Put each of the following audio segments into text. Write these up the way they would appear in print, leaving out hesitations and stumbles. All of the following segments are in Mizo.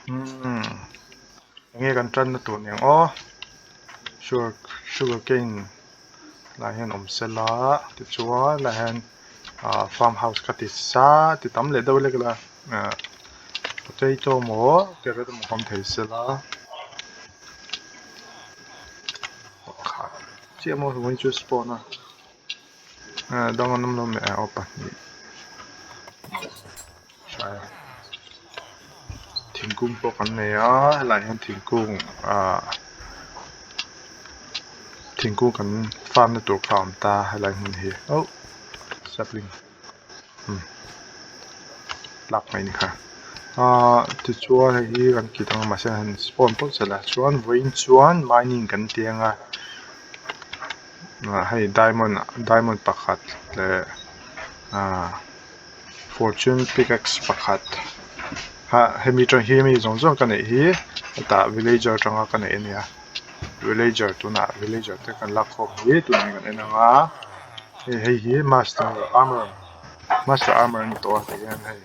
Umm enge kan tanna tur niang aw sugar sugar cane lai hian awm sela tichuan lai hian ah farm house kha ti sa ti tam leh deuh hlek ila ah potato maw carrot emaw awm thei sela pakhat chiah maw vawiin chu spawn a ah dang an awm lo mai aw pahnih. Thingkung pawh kan nei a helaiah hian thingkung ahh thingkung kan farm na tur kha a awm ta helai hmun hi oh sapling umm tlak mai ni kha ahh tichuan hei hi kan kit ang a mahse han spawn phawt se la chuan vawiin chuan mining kan ti ang a ah hei diamond diamond pakhat leh ahh. Fortune pickaxe pakhat ah hemi atang hi mi zawng zawng ka neih hi hetah villager atanga ka neih ania villager tunah villager te kan lak khawm hi tunah hian kan en ang a hei hei hi master armour master armour a ni tawh a tihian hei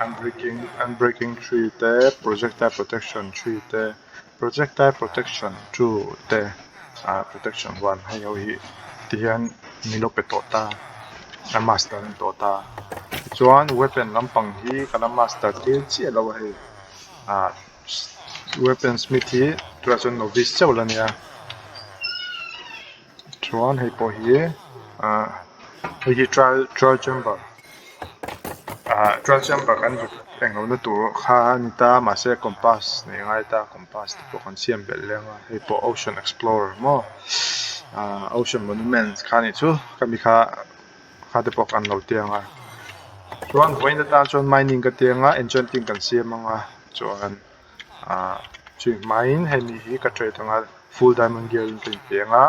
unbreaking unbreaking three te projectile protection three te projectile protection two te ah protection one hei ho hi tihian min lo pe tawh ta a master a ni tawh ta tichuan weapon lampang hi ka la master tir chiah lo a hei ah weapon smith hi tunah chuan novice chauh la nia chuan hei pawh hi ah hei hi trial trial chamber ah trial chamber kan zuk englo na tur kha a ni ta mahse compass neih a ngai ta compass te pawh kan siam belh leng a hei pawh ocean explorer maw ah ocean monument kha a nih chu khami kha kha te pawh kan lo ti ang a chuan vawiin atan chuan mining ka ti ang a enchanting kan siam ang a chuan. ah chui hmain hemi hi ka trade anga full diamond gear in ka inpe anga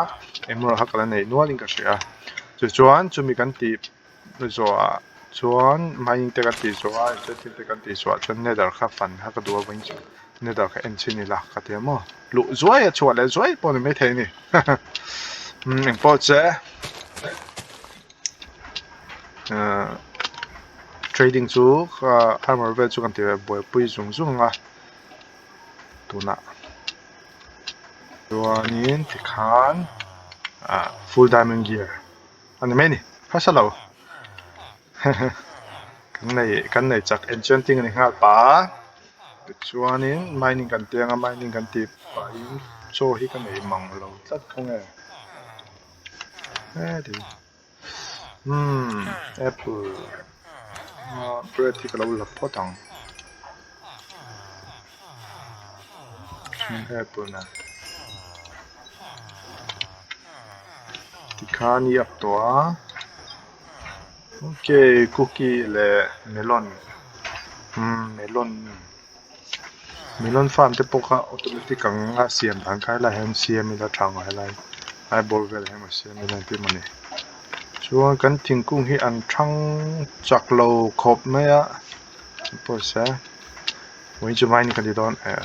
emerald kha ka la neih nual in ka hria tichuan chumi kan tih zawh ah chuan mining te kan tih zawh a enchanting te kan tih zawh ah chuan nether kha fan kha ka duh a vawiin chu nether kha en chhin ila ka ti a maw luh zuai a chhuah leh zuai pawh ni maithei a ni umm engpawh che ahh. Trading chu armor vel chu kan ti ve buaipui zung zung a tunah chuanin tikhan ah full diamond gear a ni mai a ni harsa lo kan nei kan nei chak enchanting a ni nghal pah a tichuanin mining kan ti ang a mining kan tih pahin chaw hi ka nei mang lo tlat thung e heti. Umm apple ah bread hi ka lo la phawt ang apple nen tikhan i up tawh a okay cookie leh melon umm melon melon farm te pawh kha automatic ang a siam dan kha helai hian siam ila tha ang helai lai bawr velah hian emaw siam ila engtin mawni chuan kan thingkung hi an thang chak lo khawp mai a pawisa vawiin chu mining ka ti dawn eh.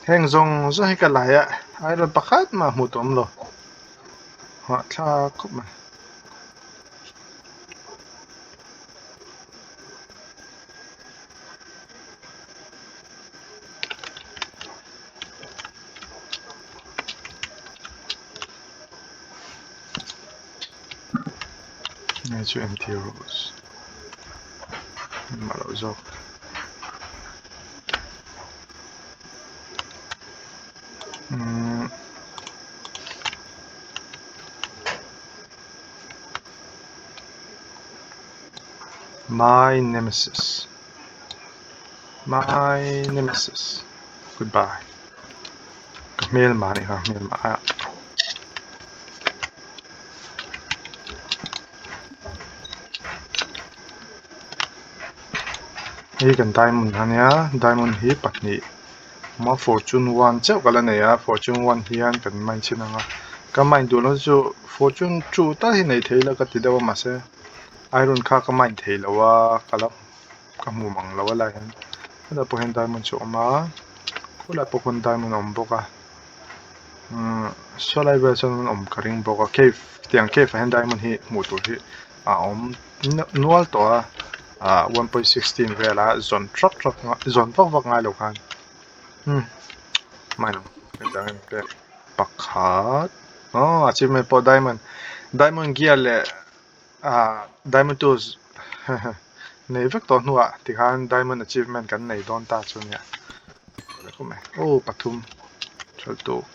Heng zawng zawng hi ka lai a iron pakhat mah hmuh tawh awm lo hahthlak khawp mai. Hei chu empty rose engmah loh zawk. Umm my nemesis my nemesis goodbye ka hmelma a nih kha hmelma ah. Hei kan diamond ania diamond hi pahnih awm a fortune one chauh ka la nei a fortune one hian kan mine chhin ang a ka mine duh loh chu fortune two tal hi nei thei ila ka ti deuh a mahse iron kha ka mine thei lo a ka la ka hmu mang lo a lai hian hetah pawh hian diamond chu a awm a khawlai pawh khawn diamond a awm bawk a. Umm saw lai velah chuan an awm ka ring bawk a cave tiang cave ah hian diamond hi hmuh tur hi a awm nual tawh a ah one point sixteen vela zawn trak trak zawn vak vak ngai lo khan umm mine ang hetiang em te pakhat aw achievement pawh diamond diamond gear leh ah diamond tools nei vek tawh hnuah tikhan diamond achievement kan nei dawn ta chu nia aw pathum ṭhalh tawk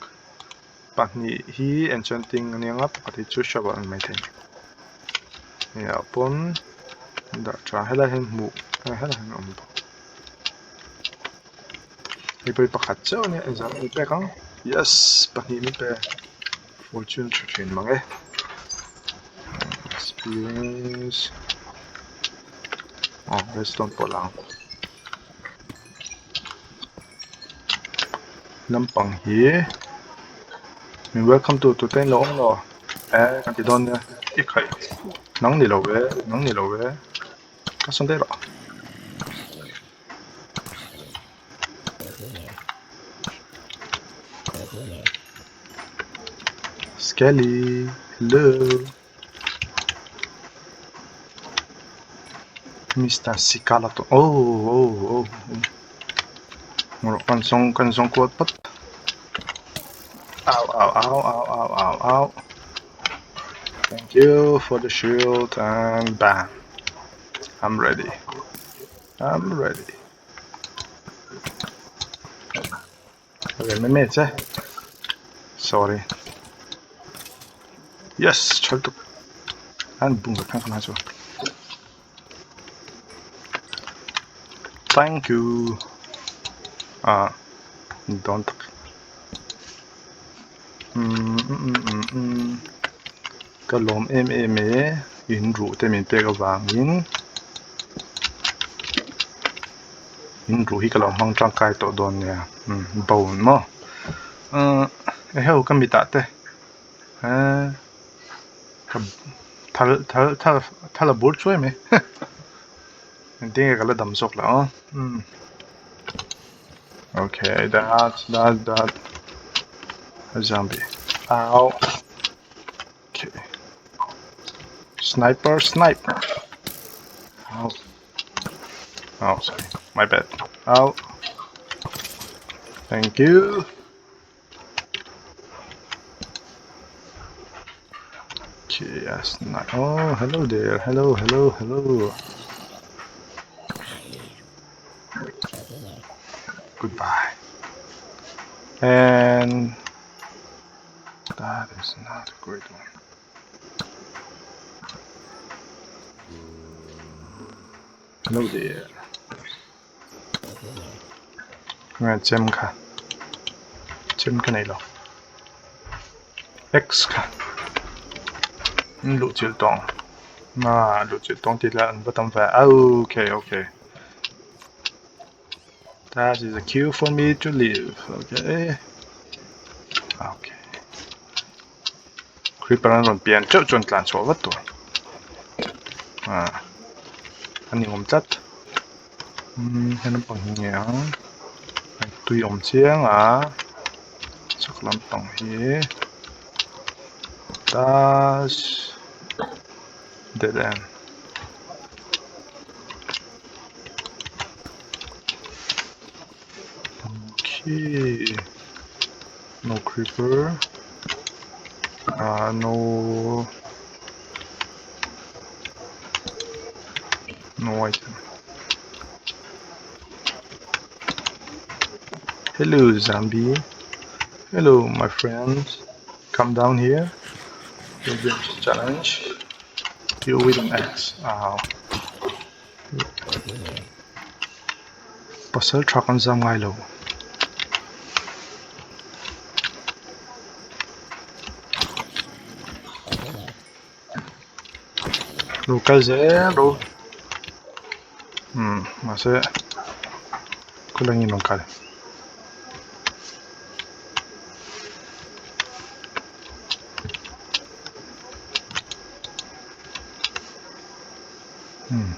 pahnih hi enchanting a nia nga pakhat hi chu shovel a ni maithei hei ah pawn dah tha helai hian hmuh helai hian a awm bawk hei pawh hi pakhat chiah a nia engzah nge pek ang yes pahnih min pe. Fortune tha thin mang e. Experience. Oh, redstone pawh la ang. Lampang hi min welcome tu tu te an lo awm lo. Eh, kan ti dawn nia. I khaih. Nang ni lo ve, nang ni lo ve. Ka sawn daih rawh. Skelly, hello. Mr. Sikalato. Oh, oh, oh. Kan song, kan song kuat pat. Ow, ow, ow, ow, ow, ow, ow. Thank you for the shield and bam. I'm ready. I'm ready. Ve me me che. Sorry. Yes, chal tuk. An bung ka thang khan chu. Thank you. Ah, don tak. Mm, mm, mm, mm. Ka lawm em em e in ruh te min pek avangin in ruh hi ka lo hmang tangkai tawh dawn nia umm bone maw ahh eheu ka mitah te eee ka thal thal thal thal a bur chuai mai engtin nge ka la dam zawk loh ang umm okay that that that a zombie au. Okay. Sniper, sniper. Oh. Oh, sorry. My bad. Oh. Thank you. Okay, yes. Oh, hello there. Hello, hello, hello. Goodbye. And that is not a great one. Hello there. Nga chem kha. Chem ka nei lo. X kha. Luh chilh tawng. Na luh chilh tawng tih lah an va tam ve. Okay, okay. That is a cue for me to leave. Okay. Okay. Creeper an rawn pian teuh chuan tlan chhuah vat tur. Ah. A ni awm tlat. Um, he lampang hi nge ang. Tui awm chiang a. Chak lampang hi. That's dead end. Okay. No creeper. Uh, no. No item. Hello, zombie. Hello, my friends. Come down here. Revenge challenge. You with an axe. Ow. Pasal tha kan zam ngai lo. Lo kal zel rawh u. Umm mahse khawlai nge rawn kal. Hmm.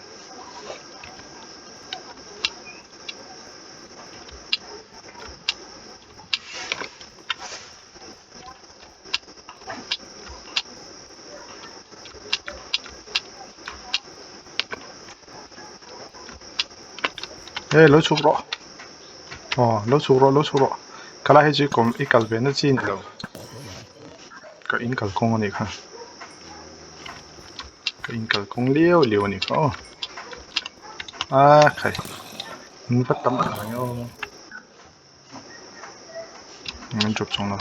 Hey lo chhuk rawh aw lo chhuk rawh lo chhuk rawh khalai hi chu i kawm i kal ve na chi a ni lo ka in kalkawng a nih kha ka in kalkawng liau liau a nih kha aw a khai in va tam ang reng aw min drop chhawng lo.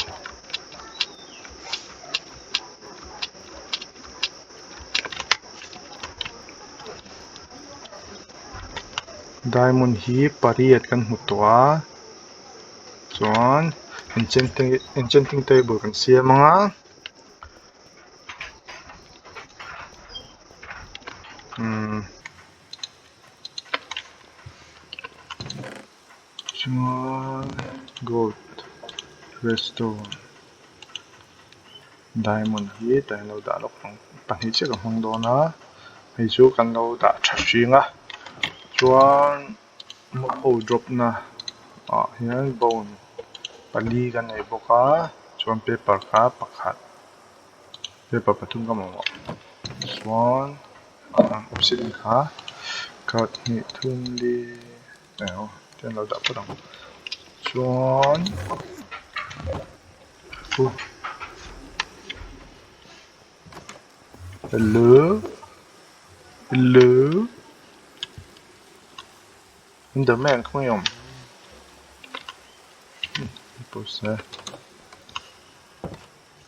Diamond hi pariat kan hmu tawh a chuan enchanting enchanting table kan siam ang a. Umm. Chuan gold redstone diamond hi tah hian lo dah lawk ang pahnih chiah ka hmang dawn a hei chu kan lo dah tha hring a chuan mob ho drop na ah hian bone pali kan nei bawk a chuan paper kha pakhat paper pathum ka mamawh chuan obsidian kha khat hnih thum li. Eng chuan lo dah phawt ang chuan huh hello hello enderman khawnge awm pawisa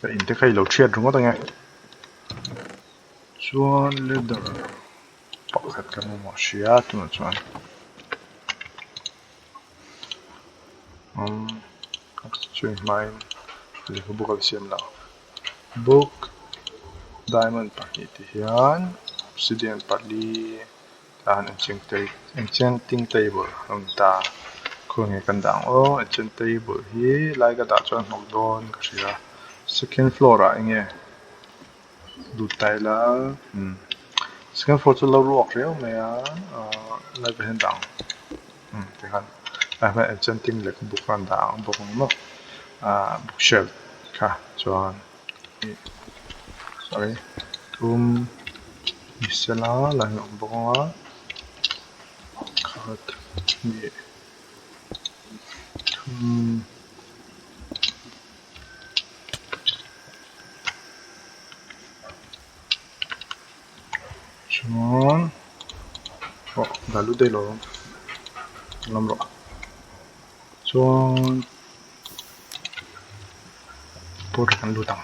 ka in te kha i lo chhiat ringawt ange chuan leather. Pakhat ka mamawh hria tunah chuan umm chumi hmain lehkhabu ka la siam lo book diamond pahnih ti hian obsidian pali tan enchanting table a awm ta khawnge kan dah ang aw enchant table hi lai ka dah chuan hnawk dawn ka hria second floor ah enge. Lut ta ila umm second floor chu lo ruak riau mai a ahh lai pawh hian dah ang umm tikhan lai hian enchanting lehkhabu kha an dah ang bawk ang maw ahh bookshelf kha chuan ih sorry thum ni sela lai hian a awm bawk ang a khat hnih thum. Chuan aw dah lut daih lo ang lam rawh chuan pawt kan lut ang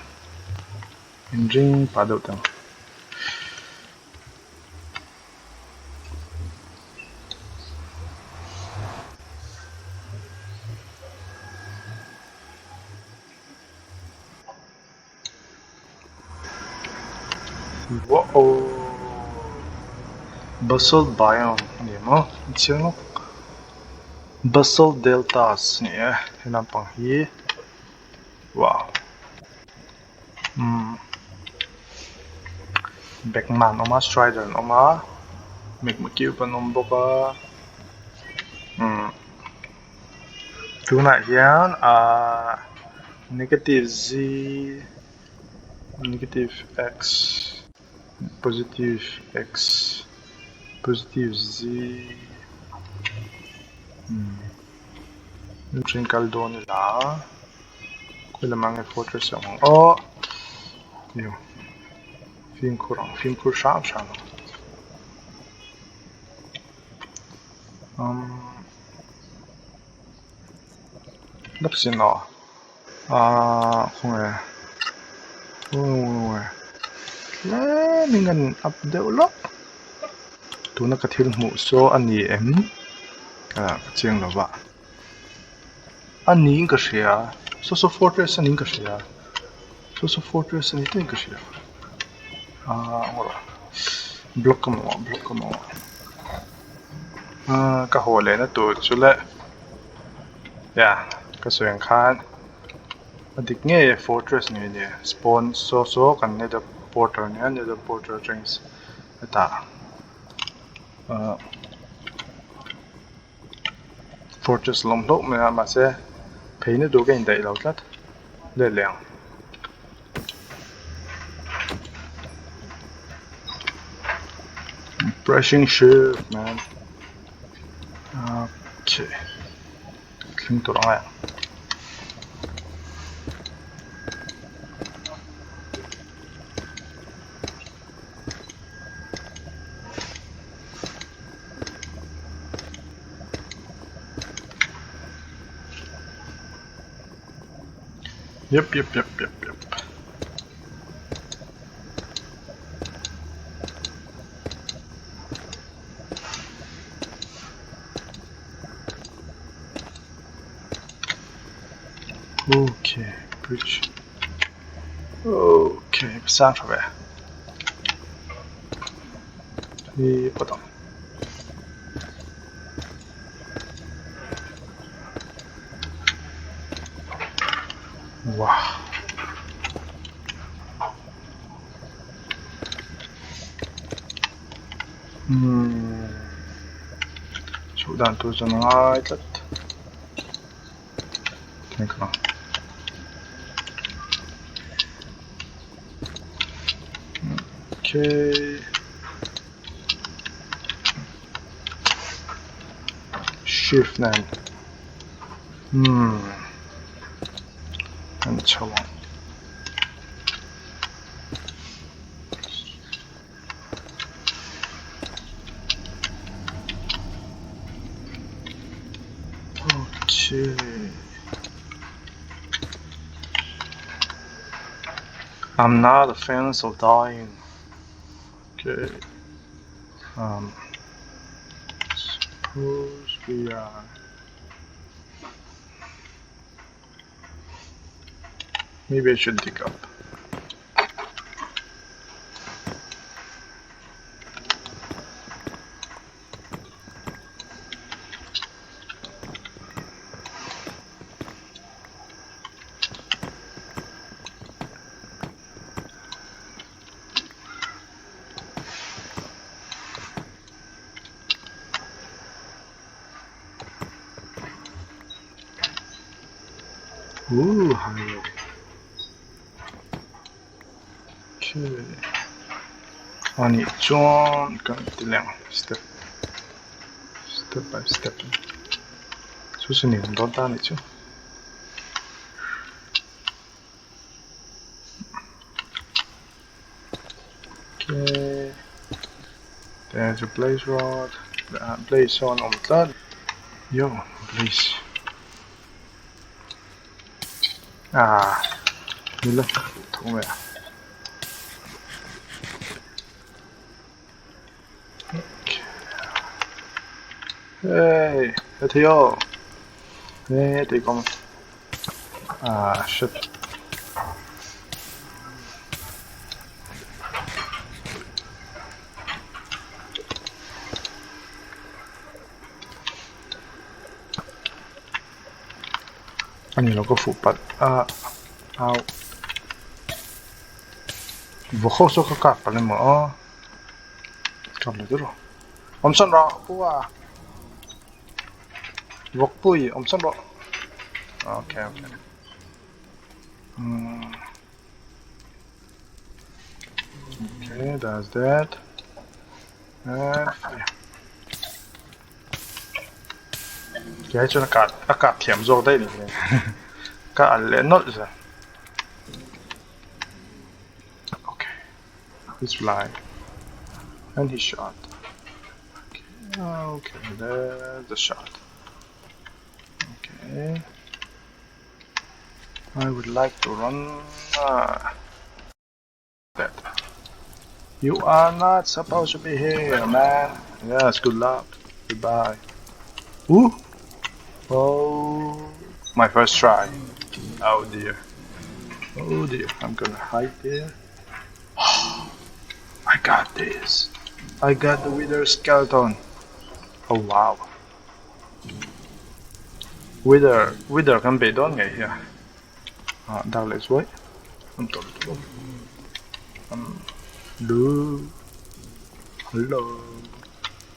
inring pah deuh teh ang. Basalt biome a ni maw a chiang lawk basalt deltas a ni e he lampang hi wow umm Bagman a awm a strider an awm a magma cube an awm bawk a umm. Tunah hian ahh negative z negative x positive x positive z umm train kal dawn ila khawi lamah nge fortress a awm ang aw fimkhur ang fimkhur hram hram ang umm. Lawksin aw ahh khawnge khawnge tlemin kan up deuh lawk tuna ka thil hmuh saw a ni em ah ka chiang lo va a niin ka hria saw saw fortress a niin ka hria saw saw fortress a ni tawhin ka hria ahh block ka mamawh block ka mamawh. Umm ka haw lehna tur chu le ya ka sawi ang khan a dik ngei e fortress ngei nia spawn saw saw kan nether portal ania nether portal atangin hetah ahh fortress a lawm hlauh mai a mahse pheina tur ka indaih lo tlat let leh ang. Pressing shift man. Okay thleng tur ang e. Yep yep yep yep yep. Okay, bridge. Okay, sang tha ve. Hi phawt ang. Wow. Umm chhoh dan tur chuan a ngai tlat thleng kha okay shift nen umm an chho ang. Okay. I'm not a fan of dying. Okay. Um, suppose we are. Maybe I should dig up. Ooh, high. Okay. Ani chuan kan ti leh ang step step by step in chu chu ni awm dawn ta anih chu. Okay. There's a blaze rod. Blaze sawn awm tlat. Yo, blaze. Ah, nila tho mai a. Okay. Hey, heti aw. Hey, ti kawng. Ah, shit. A ni lo ka fuh palh a au vaw ho saw ka kap palh emaw aw kap lo tur awm sawn rawh pu a vawk pui awm sawn rawh okay okay umm okay that's that and fire. Ti ai chuan a kah a kah thiam zawk daih ni ka al leh nawlh zel okay he's flying and he shot okay okay there's the shot okay I would like to run ah that. You are not supposed to be here, man. Yes, good luck. Goodbye. Ooh. Oh, my first try. Oh dear. Oh dear. I'm gonna hide there. I got this. I got the wither skeleton. Oh wow. Wither, wither kan bei dawn ngei hi a. Ah, dak leh zuai. An tawlh lutuk a. Um, lu. Hello.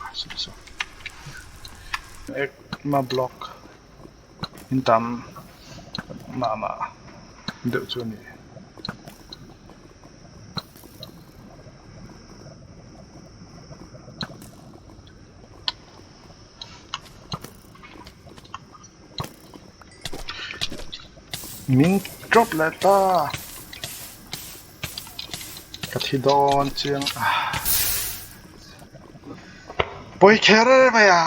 Ah, so so. Ek ma block. In tam mah mah deuh chu a ni. Min drop leh ta. Ka thi dawn chiang a. Pawi kher mai a.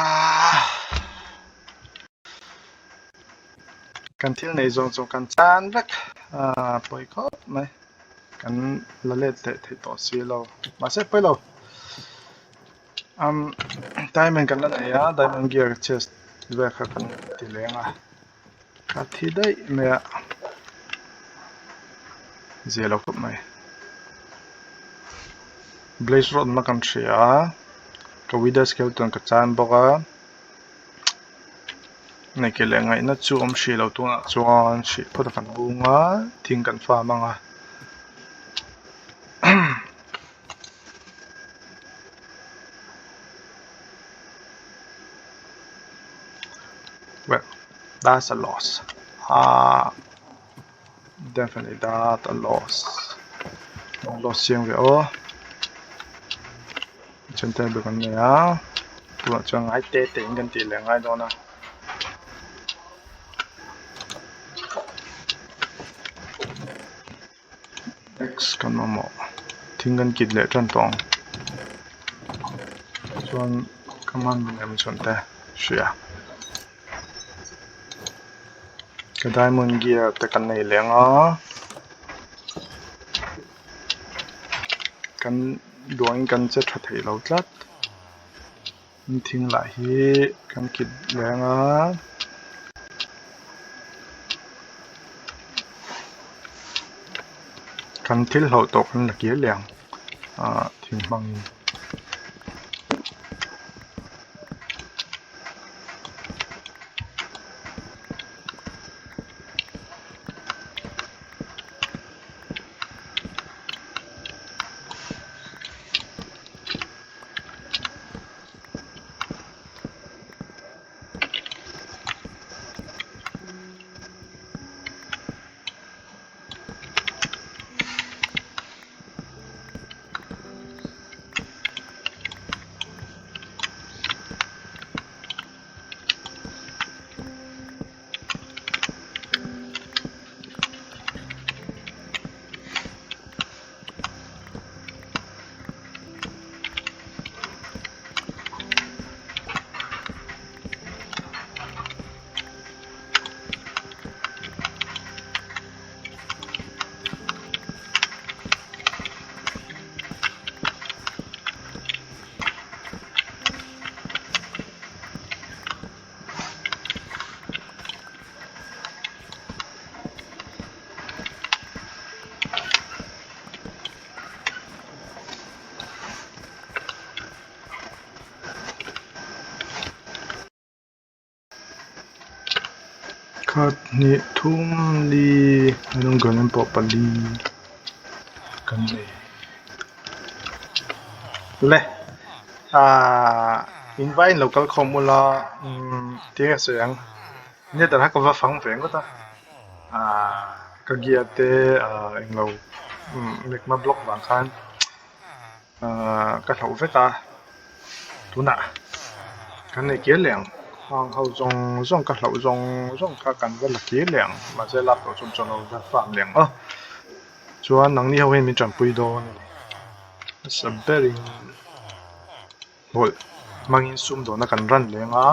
Kan thil nei zawng chu kan chan vek a pawi khawp mai. Kan la let leh theih tawh si lo. Mahse pawi lo. Um diamond kan la nei a diamond gear chest vel kha kan ti leng a. Ka thi daih mai a zia lo khawp mai. Blaze rod na kan hria a ka wither skeleton ka chan bawk a nei ke leh ngaihna chu awm hrih lo tunah chuan hrih phawt a kan bung a thing kan farm ang a. Well, that's a loss. Ah, definitely that a loss. Loss chiang ve aw. Chuan table kan nei a. Tunah chuan ngai te te in kan tih leh ngai dawn a. X kan mamawh thing kan kit leh tan tawh ang chuan ka man em chuan te hria ka diamond gear te kan nei leh ang a kan duangin kan che tha thei lo tlat thing lah hi kan kit leh ang a. Kan thil hlauh tawh kan la kir leh ang ahh thing hmangin. Khat hnih thum li rawng garden pawh pali kan nei le ahh in vai in lo kal khawm ula umm tinge sawi ang nether kha ka va fang ve ngawt a ahh ka gear te ahh englo umm magma block vang khan ahh ka hloh vek a tunah kan nei kir leh ang hang ho zawng zawng ka hloh zawng zawng kha kan va la kir leh ang mahse lak tawh chuan chuan lo va farm leh ang aw chuan nangni ho hian min tanpui dawn a ni nasa berin hmawlh hmangin sumdawhna kan ran leng a.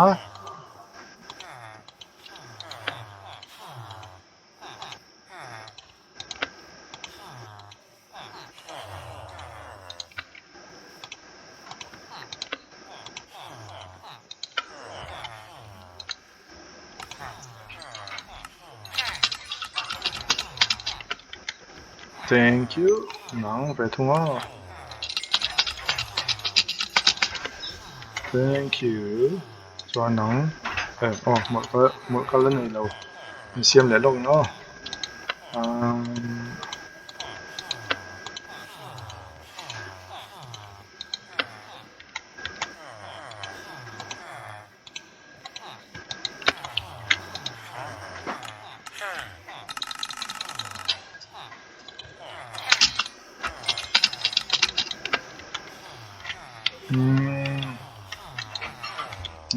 Thank you nang ve thung a Thank you chuan nang eh aw hmawlh kal hmawlh kal a nei lo in siam leh lawk in aw. Umm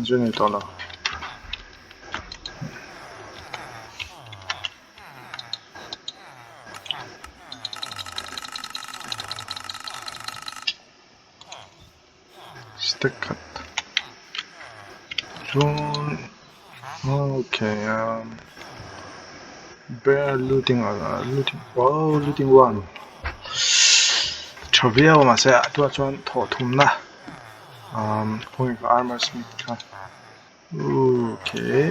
Chu ni tawh lo. Stack khat chuan okay umm bear looting looting oh looting one tha viau a mahse a tunah chuan thawh thumna umm khawnge ka armor smith kha okay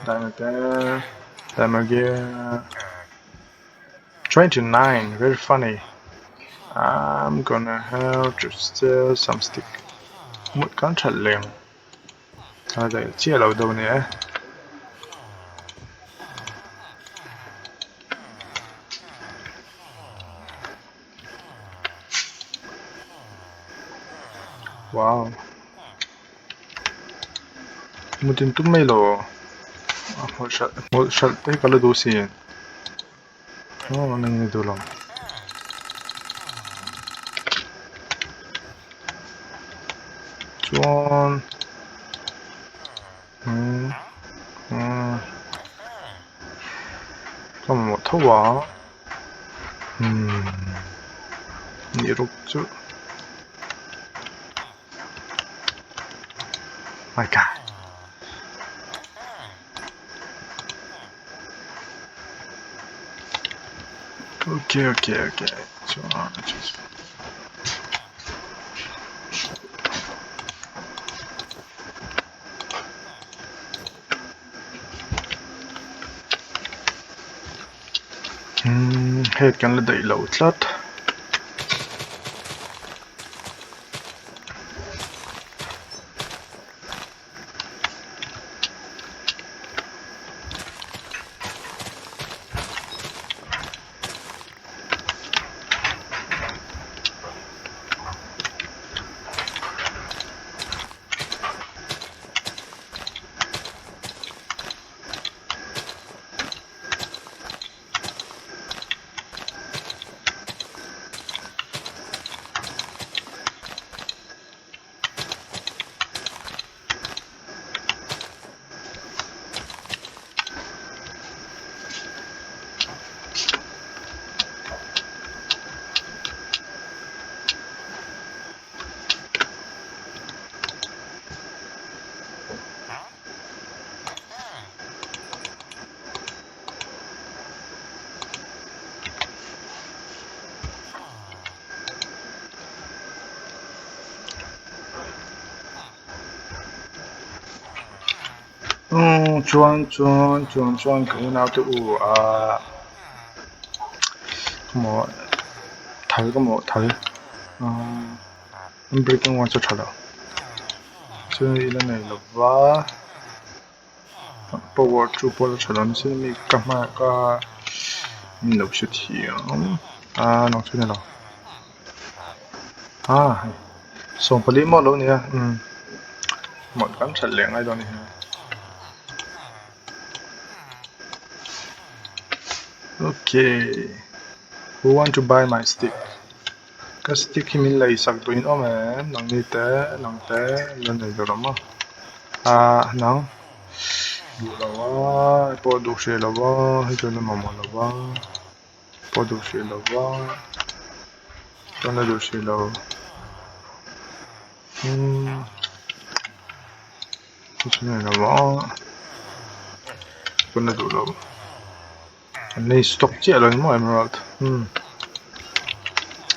diamond te diamond gear 29 very funny I'm gonna have to steal some stick mut kan that leng a daih chiah lo deuh a ni e wow mut in tum mai lo a hmawlh hralh hmawlh hralh te hi ka la duh si. Aw nang ni duh lo. Chuan umm umm ka mamawh tho a umm nih ruk chu my god. Okay okay okay chuan umm hei kan la daih lo tlat. Umm chuan chuan chuan chuan ka unau te u ahh maw thal ka maw thal ahh an breaking one chu a tha lo chuan ila nei lova power chu pawh la tha lo nasa mi ka hma ka min lo hrethiam a nang chu ni lo. Ah hei sawmpali maw lo nia umm mawlh kan hralh leh ngai dawn a ni okay who want to buy my stick ka stick hi min lei sak duh in awm em nangni te nang te la nei duh lo maw ah nang duh lo a pawh duh hreh lo a hei chuan a mamawh lo a. Pawh duh hrih lo va, chuan a duh hrih lo. Umm chu ni lo va, chuan a duh lo. An nei stock chiah lo ni maw emerald umm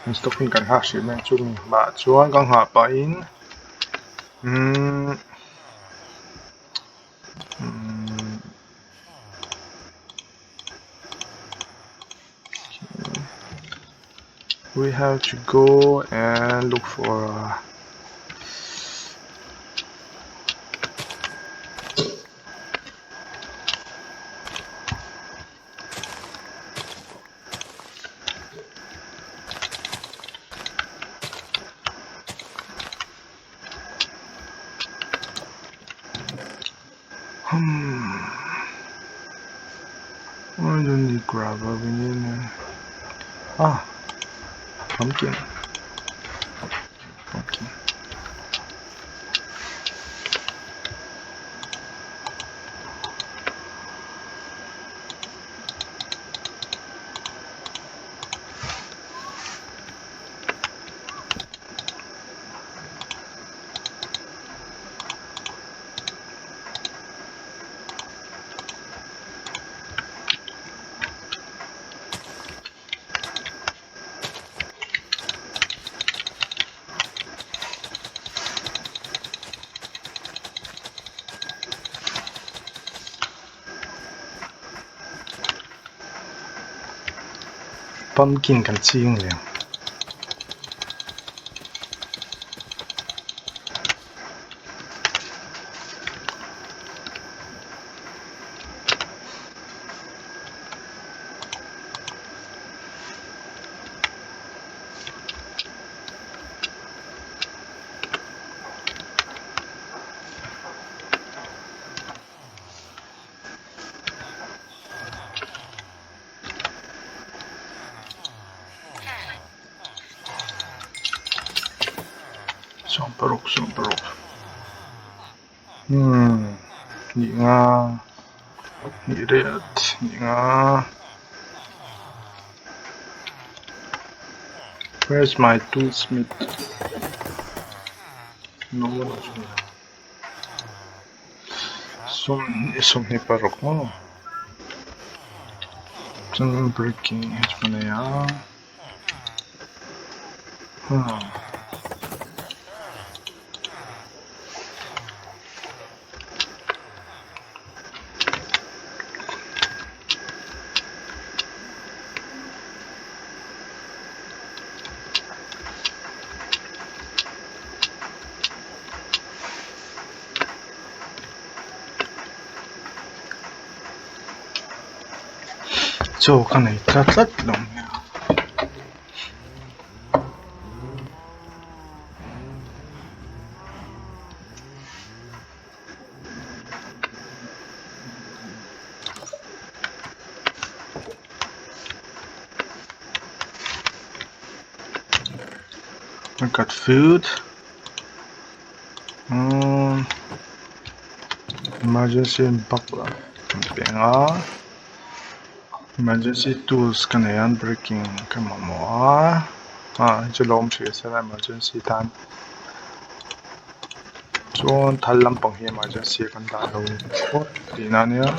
an stock hi kan nghak hrih mai ang chumi mah chuan ka nghah pahin umm umm. We have to go and look for a Hmm. I don't need gravel, we need ah pumpkin. Pumpkin. Pumpkin kan ching leh ang. Sawmparuk sawmparuk umm hnih nga hnih riat hnih nga where is my toolsmith Sawmhnih paruk maw chuan breaking hi chu ka nei a huh. Chaw ka nei tlat tlat lo mai a. I got food. Umm emergency bak kan peng a emergency tools ka nei a breaking ka mamawh a ah hei chu lo awm hrih se la emergency tan chuan thal lampang hi emergency a kan dah lo phawt tihna a nia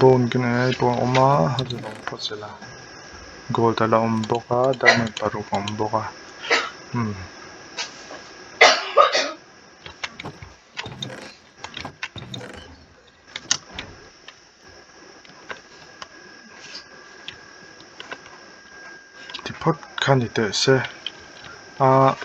bone ka nei a hei pawh a awm a a chu lo awm phawt se la gold a la awm bawk a diamond paruk a awm bawk a umm. Ti phawt kha ni teh se ah.